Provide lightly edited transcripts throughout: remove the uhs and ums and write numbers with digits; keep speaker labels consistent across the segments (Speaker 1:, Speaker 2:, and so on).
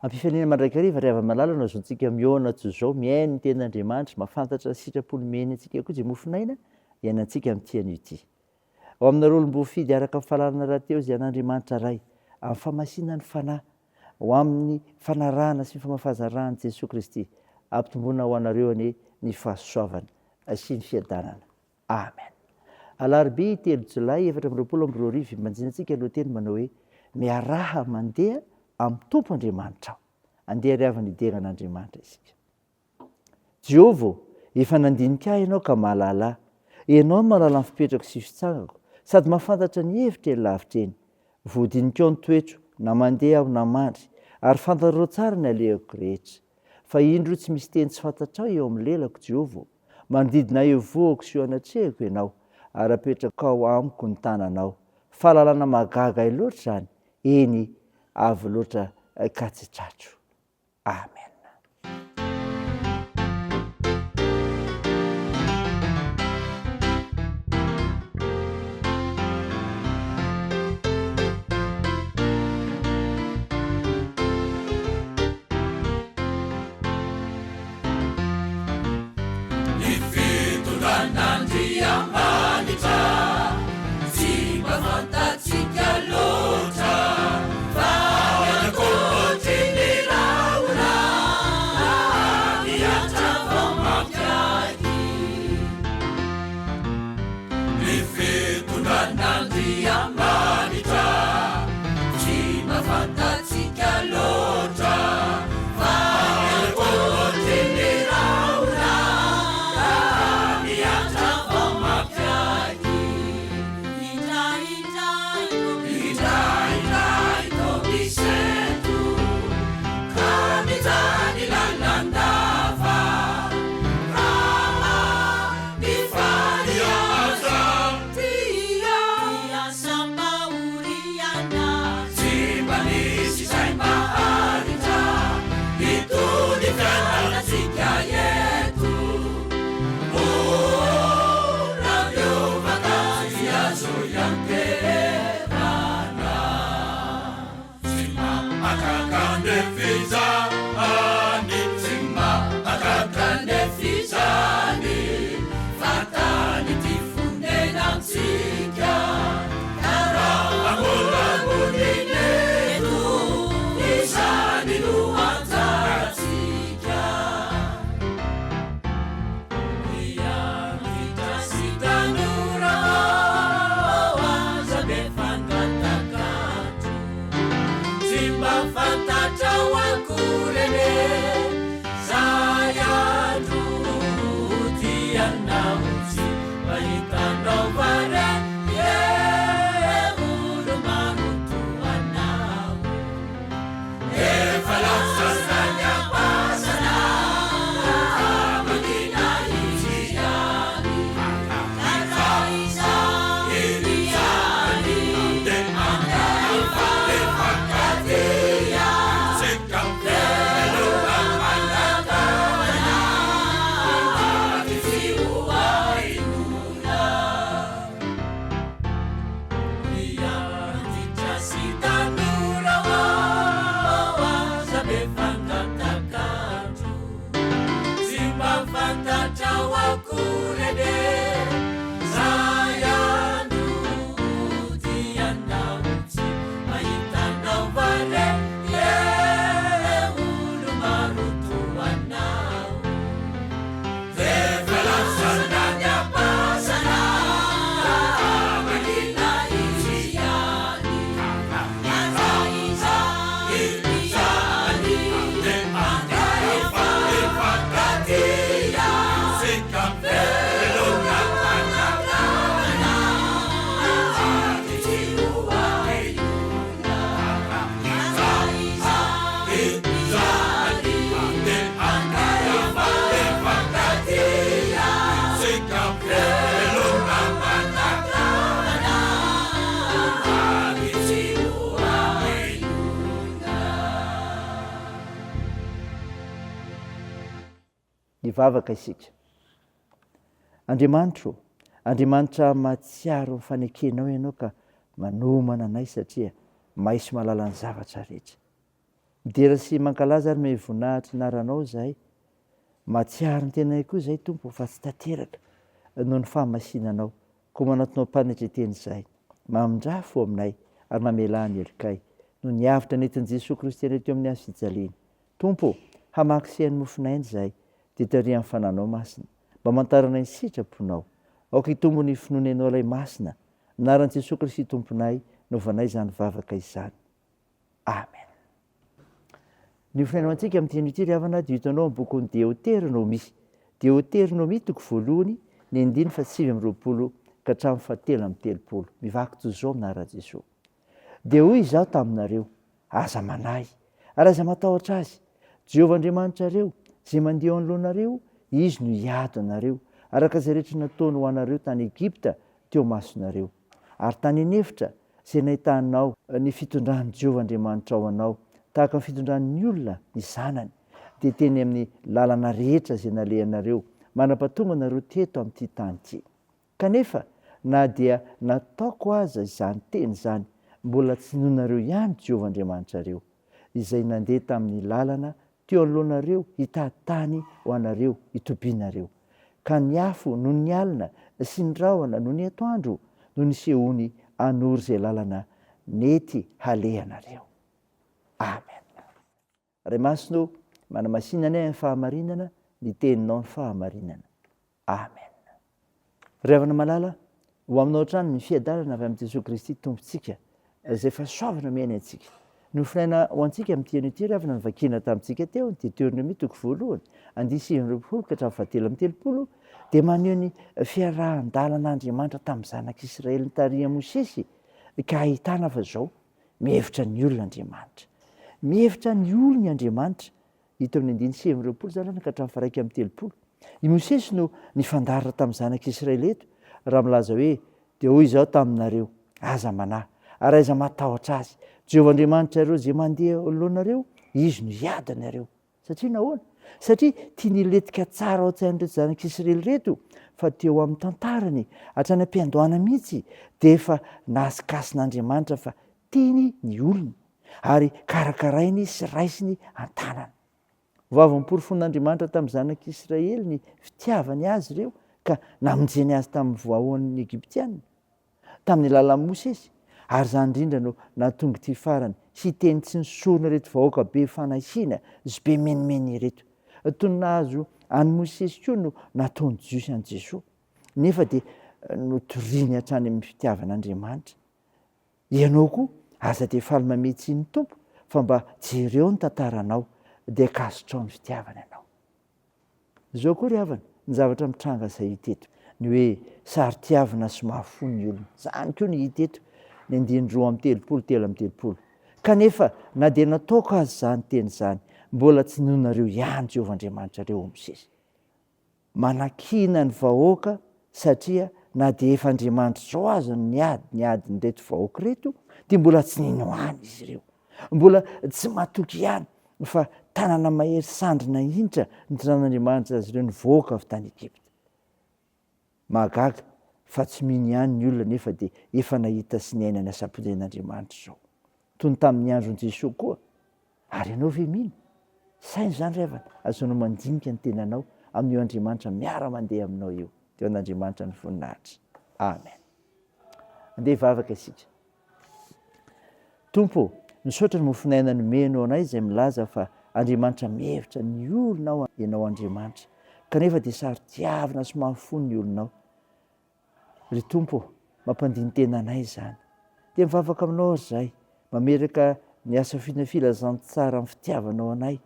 Speaker 1: Am-pifaliana mandrakariva ry hava-malala no azontsika mihaona toy izao, mihaino ny Tenin'Andriamanitra, mahafantatra ny sitrapony omeny antsika koa izay mofon'aina iainantsika amin'ity anio ity. Ao aminareo olom-boafidy araka ny fahalalana rahateo izay an'Andriamanitra Ray, amin'ny famasinan'ny Fanahy, ho amin'ny fanarahana sy ny famafazarahan'i Jesoa Kristy, ampitomboina ho anareo anie ny fahasoavana sy ny fiadanana. Amen. Alarobia telo jolay 2024 Imbanjinantsika lohateny manao hoe Miaraha mandeha amin'ny Tompo Andriamanitrao. Andeha ry havana hidera an'Andriamanitra isika. Jehovah ô, efa nandinika ahy ianao ka mahalala ahy. Ianao no mahalala ny fipetrako sy fitsangako, sady mahafantatra ny hevitra eny lavitra eny. Voadinikao ny toetro, na mandeha aho na mandry, ary fantatrao tsara ny alehako rehetra. Fa indro tsy misy teny tsy fantatrao eo amin'ny lelako, Jehovah ô. Manodidina ahy eo vohoko sy eo anatrehako Ianao, ary apetrakao amiko ny tananao. Fahalalana mahagaga ahy loatra izany, eny, avo loatra ka tsy tratro. Amen.
Speaker 2: Ny fitondran'Andriamanitra tsy mba fantatsika loatra fa any ankoatry ny rahona mihatra vao mampiaiky. Ny fitondran'Andriamanitra tsy mba fantatsika loatra fa ankoatry ny rahona ka mihatra vao mampiaiky. Indraindray toa misento ka mijaly lalandava ka mifaly aza tia asam-pahoriana. Tsy mba nisy izay maharitra itony fiainantsika eto. Oh, raha miova ka tsy azo ianteherana. Tsy mahagaga anefa izany, tsy mahagaga anefa izany, fa tany ity fonenantsika, ka raha mbola monina eto, izany no anjarantsika. Ry antitra sy tanora ô, aza be fangatak'andro. Tsy mba fantatrao akory anie zay andro hodianao tsy mba hitanao va re olo-maro toa anao. Efa lasa tany am-pasana ka mangina izy ihany. Ka raha izaho ihany andeha hifankatia, veloma mandrakana ary tsy ho ahenoina. Ry antitra sy tanora ô, aza be fangatak'andro. Tsy mba fantatrao akory anie zay andro hodianao. Tsy mahitanao va re olo-maro toa anao. Efa lasa tany am-pasana ka mangina izy ihany. Ka izaho ihany andeha hifankatia. Velona manakana ary tsy ho ahenoina. Ka izaho ihany
Speaker 1: Hivavaka isika. Andriamanitro ô, Andriamanitra mahatsiaro ny fanekenao Ianao ka manomana anay satria mahay sy mahalala ny zavatra rehetra. Midera sy mankalaza ary mamehy voninahitra anaranao izahay. Mahatsiaro ny tenanay koa izahay Tompo fa tsy tanteraka noho ny fahamasinanao. Koa manatona ho mpanetretena izahay. Mamindrà fo aminay ary mamelà ny helokay noho ny avotra nentin'i Jesoa Kristy anay teo amin'ny hazo fijaliana. Tompo ô, hamaky sy haino mofon'aina izahay, dia tarihan'ny Fananao Masina, mba hamantaranay ny sitraponao. Aoka hitombo ny finoana Ianao Ilay Masina. Anaran'i Jesoa Kristy Tomponay, naovanay izany vavaka izany. Amen. Ny hofonaina ho antsika amin'ity anio ity ry havana dia hitanao amin'ny bokin'ny Deoteronomia. Deoteronomia toko voalohany, ny andininy faha 29 ka hatramin'ny faha 33. Mivaky toy izao amin'ny anaran'i Jesoa. Dia hoy izaho taminareo, Aza manahy, ary aza matahotra azy. Jehovah Andriamanitrareo, izay mandeha eo anoloanareo, Izy no hiady anareo, araka izay rehetra nataony ho anareo tany Egypta teo imasonareo. Ary tany an'efitra, izay nahitanao ny fitondran'i Jehovah Andriamanitrao anao, tahaka ny fitondran'ny olona ny zanany, dia teny amin'ny lalana rehetra izay nalehanareo, mandra-pahatonga anareo teto amin'ity tany ity. Kanefa na dia nataoko aza izany teny izany, mbola tsy ninoanareo ihany Jehovah Andriamanitrareo, izay nandeha tamin'ny lalana teo anoloanareo hitady tany ho anareo hitobianareo. Ka ny afo nony ny alina sy ny rahona nony atoandro no nisehoany hanoro izay lalana nety halehanareo. Amen. Ray Masina ô, manamasina anay amin'ny fahamarinana, ny Teninao ny fahamarinana. Amen. Ry havana malala, ho aminao hatrany ny fiadanana avy amin'i Jesoa Kristy Tompontsika, izay fahasoavana omeny antsika. Nofinaina ho antsika amin'ity anio ity ry havana novakiana tamintsika teo, ny Deteronomia toko voalohany, andiany 29 ka hatramin'ny fahatelo amby 30, dia maneho ny fiarahan-dalan'Andriamanitra tamin'ny zanak'Israely nitarihan'i Mosesy, ka ahitana fa izao, Mihevitra ny olona Andriamanitra. Mihevitra ny olony Andriamanitra. Hita amin'ny andininy 29 izany ka hatramin'ny faha-31. I Mosesy no nifandarina tamin'ny zanak'Israely eto, raha milaza hoe, Dia hoy izaho taminareo, Aza manahy, ary aiza matahotra azy. Jehovah Andriamanitrareo izay mandeha eo anoloanareo, Izy no hiady anareo. Satria nahoana? Satria tiany hilentika tsara ao an-tsain'ireto zanak'Israely ireto fa teo amin'ny tantarany, hatrany am-piandohana mihitsy, dia efa nahasinkasin'Andriamanitra fa tiany ny olony, ary karakarainy sy raisiny an-tanana. Vavim-porofon'Andriamanitra tamin'ny zanak'Israely ny fitiavany azy ireo ka namonjeny azy tamin'ny voahoan'ny Egyptiana. tamin'ny alalan'i Mosesy, ary izany indrindra no nahatonga ity farany hiteny tsy nisorona ireto vahoaka be fanahiana sy be menimeny ireto. Toy ny nahazo an'i Mosesy koa no nataon'ny Jiosy an'i Jesoa, nefa dia notoriny hatrany amin'ny fitiavan'Andriamanitra. Ianao koa aza dia faly mamehy tsiny ny Tompo fa mba jereo ny tantaranao dia kasitrao ny fitiavany anao. Izao koa ry havana, ny zavatra mitranga izay hita eto, ny hoe saro-tiavina sy mahafoy ny olona. Izany koa no hita eto, ny andininy 32, 33. Kanefa na dia nataoko aza izany teny izany, mbola tsy ninoanareo ihany Jehovah Andriamanitrareo, hoy Mosesy. Manakiana ny vahoaka satria na dia efa Andriamanitra izao aza no niady ny adin'ireto vahoaka ireto dia mbola tsy nino ihany izy ireo. Mbola tsy matoky ihany fa tanana mahery sandry nahintra nitondran'Andriamanitra azy ireo nivoaka avy tany Egypta. Mahagaga fa tsy mino ihany ny olona nefa dia efa nahita sy niaina ny asam-ponjen'Andriamanitra izao. Toy ny tamin'ny andron'i Jesoa koa. Ary ianao ve mino? Saino izany ry havana, azahoanao mandinika ny tenanao amin'io Andriamanitra miara-mandeha aminao io. Dia ho an'Andriamanitra ny voninahitra. Amen. Andeha hivavaka isika. Tompo ô, misaotra ny mofon'aina nomenao anay izay milaza fa Andriamanitra mihevitra ny olonao Ianao Andriamanitra, kanefa dia saro-tiavina sy mahafoy ny olonao. Ry Tompo ô, mampandini-tena anay izany. Dia mivavaka aminao ary izahay, mametraka ny asa fino filazantsara amin'ny fitiavanao anay,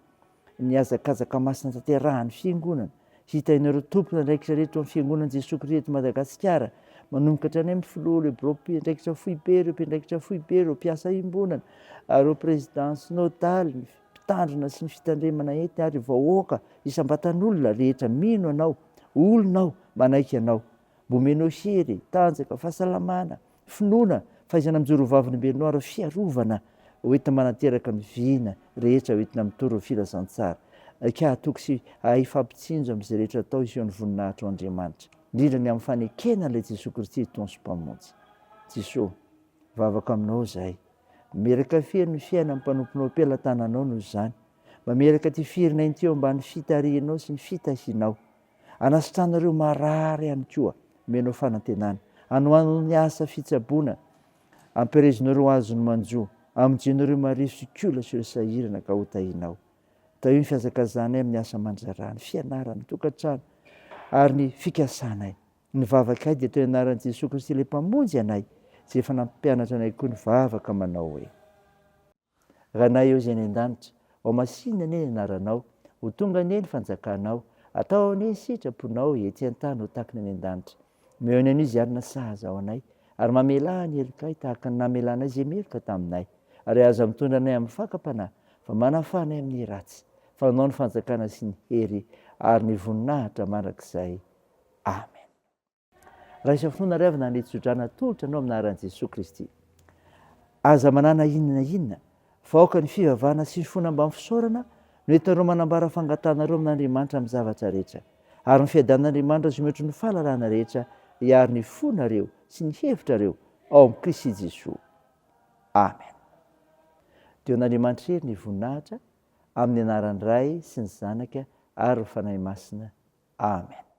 Speaker 1: ny hazakazaka masina tanterahan'ny Fiangonana, hitahinareo tompon'andraikitra rehetra ao amin'ny Fiangonan'i Jesoa Kristy eto Madagasikara, manomboka hatrany amin'ny Filoha, ireo birao mpiandraikitra foibe, ireo mpiandraikitra foibe, ireo mpiasa iombonana, ireo Président synodaly, ny mpitandrina sy ny fitandremana entiny ary vahoaka isam-batan'olona rehetra mino Anao. Olona aho, manaiky anao. Mba omenao hery, tanjaka, fahasalamana, finoana, fahaizana mijoro ho vavolombelonao ary fiarovana ho entina manateraka ny vina rehetra ho entina mitory ny filazantsara. Ka hatoky sy hahay hifampitsinjo amin'izay rehetra atao hiseho ny voninahitrao Andriamanitra. Indrindra ny amin'ny fanekena an'ilay Jesoa Kristy Tompo sy Mpamonjy. Jesoa, mivavaka aminao izahay. Mameraka feno ny fiainan'ny mpanomponao am-pelatananao noho izany. Mameraka ity firenena ity eo ambany fitarihinao sy ny fitahianao. Anasitrano ireo marary ihany koa. Omenao fanantenana. Anohananao ny asa fitsaboana. Ampirezinao ireo azon'ny manjo. Amonjenao ireo marefo sy kola sy ireo sahirana ka hotahinao. Tahio ny fihazakazahanay amin'ny asa aman-draharaha, ny fianarana, ny tokantrano ary ny fikasanay. Ny vavakay dia toy ny anaran'i Jesoa Kristy ilay Mpamonjy anay, izay efa nampianatra anay koa ny vavaka manao hoe. Ranay eo izay any an-danitra, ho masinina anie ny anaranao, ho tonga anie ny fanjakanao, atao anie ny sitraponao ety an-tany ho tahaka ny any an-danitra. Omeo anay anio izay alina sahaza ho anay, ary mamelà ny helokay tahaka ny namelanay izay meloka taminay. Ary aza mitondra anay amin'ny fakam-panahy, fa manafaha anay amin'ny ratsy, fa Anao ny fanjakana sy ny hery ary ny voninahitra mandrakizay. Amen. Raisa finoana ry havana ny tsodrano atolotra anao amin'ny anaran'i Jesoa Kristy. Aza manana inona na inona, fa aoka ny fivavahana sy ny finoana mbamin'ny fisaorana no entinareo manambara fangatahanareo amin'Andriamanitra amin'ny zavatra rehetra. Ary ny fiadanan'Andriamanitra izay mihoatry ny fahalalana rehetra hiaro ny fonareo sy ny hevitrareo ao amin'i Kristy Jesoa. Amen. Dia ho an'Andriamanitra irery ny voninahitra, amin'ny anaran'ny Ray sy ny Zanaka ary ny Fanahy Masina. Amen.